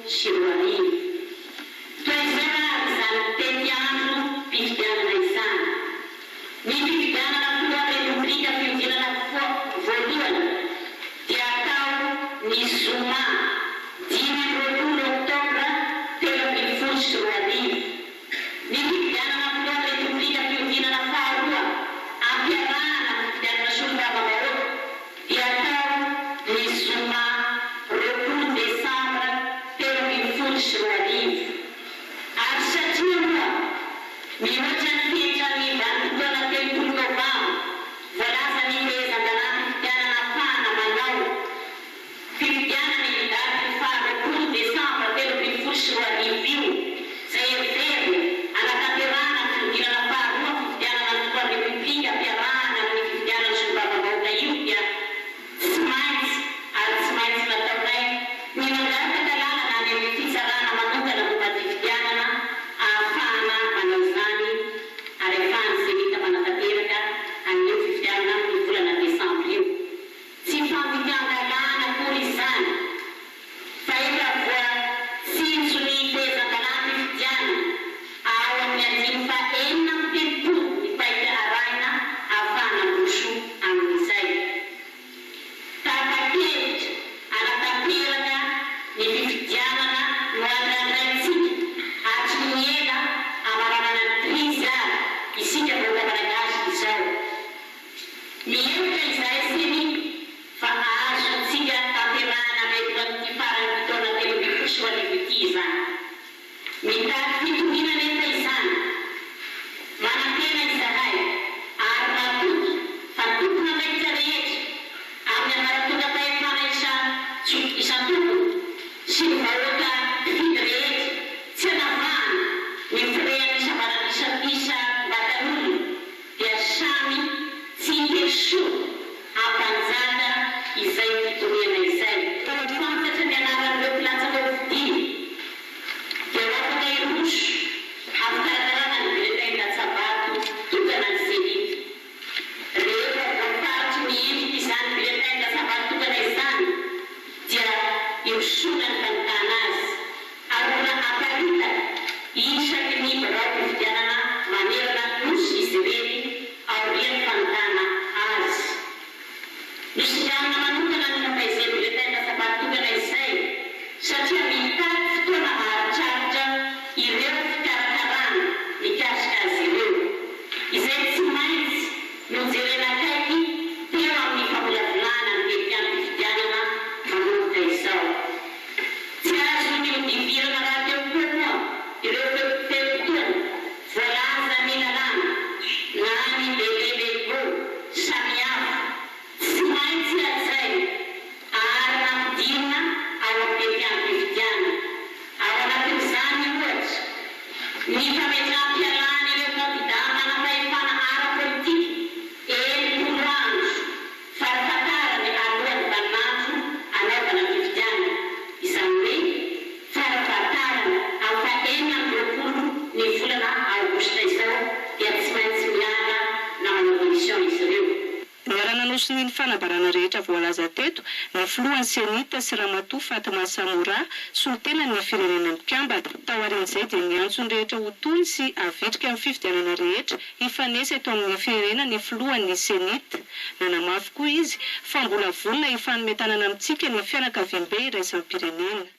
2012. Toy izao ary izany tetiandrom-pifidianana izany. Ny fifidianana filohan'ny Repoblika fihodinana voalohany dia hatao ny zoma 25 oktobra 2013. Ny fifidianana filohan'ny Repoblika fihodinana faharoa ampiarahana amin'ny fifidianana solombavambahoaka dia hatao ny zoma 20 desambra 2013. Ary satria moa mihoatra ny fetran'ny vanim-potoana 30 novambra voalazan'ny fehezan-dalàm-pifidianana ahafahana manao fifidianana io daty faha 20 desambra 2013 io, izay heverina hanatanterahana ny fihodinana faharoa amin'ny fifidianana ny filohan'ny Repoblika ampiarahana amin'ny fifidianana solombavambahoaka io dia tsy maintsy ary tsy maintsy nataonay ny nangataka lalana any amin'ny fitsarana manokana momba ny fifidianana ahafahana manao izany ary ahafahan'ny Cenit manatanteraka an'io fifidianana amin'ny volana desambra io. Tsy fandikan-dalàna akory izany fa efa voatsinjo ny fehezan-dalàm-pifidianana ao amin'ny andininy faha-36 ny paika arahina ahafahana miroso amin'izay. Tapa-kevitra hanatanteraka ny fifidianana noandrandraintsika hatry ny ela hamaranana ny krizy ary isika vahoaka Malagasy izao. Mihevitra izahay Ceni fa azontsika tanterahana mialohan'ity faran'ity taona 2013 ity izany. Mitady fitoniana anefa izany. Manantena izahay ary matoky fa tompon'andraikitra rehetra amin'ny ambaratongam-pahefana isan-tokony sy ny vahoaka mpifidy rehetra tsy anavahana ny firehan'ny isam-batan'olona dia samy tsy hiteny soa hampanjaka izay fitoniana izay. Fantatra ny anaran'ireo mpilatsaka ho fidiana dia ho afaka hiroso amin'ny fikarakarana ny bulletin latsa-bato tokana ny Cenit. Rehefa voafaritry ny endrik'izany bulletin latsa-bato tokana izany dia hirosoana ny fanontana azy. Ary mbola haparitaka isaky ny biraom-pifidianana manerana ny Nosy izy ireny aorian'ny fanontana azy. Nosinganina manokana ny momba izay bulletin latsa-bato-tokana izay satria mitaky fotoana maharitraritra ireo fikarakarana mikasika azy ireo, izay tsy maintsy nojerena akaiky teo amin'ny famolavolana ny tetikandrom-pifidianana manomboka izao. Tsy azo nihodivirana rahateo koa moa ireo fe-potoana voalazan'ny lalàna na ny délais légaux samihafa tsy maintsy hajaina ary nampidirina ao amin'ny tetiandrom-pifidianana. Ao anatin'izany, ohatra, ny fametraham-pialan'ireo kandidà manam-pahefana ara-politika 60 andro Farafahatarany alohan'ny vaninandro hanaovana ny fifidianana, izany hoe farafahatarany amin'ny faha-26 ny volana aogositra izao dia tsy maintsy miala na manao démission izy ireo. Niara-nanosonia ny fanambarana rehetra voalaza teto ny filohan'ny Cenit sy Ramatoa Fatma Samoura, solontenan'ny Firenena Mikambana. Taorian'izay dia niantso ny rehetra ho tony sy havitrika amin'ny fifidianana rehetra Hifanesy eto amin'ny firenena ny filohan'ny Cenit. Nanamafy koa izy fa mbola vonona hifanome tanana amintsika ny fianakaviambe iraisam-pirenena.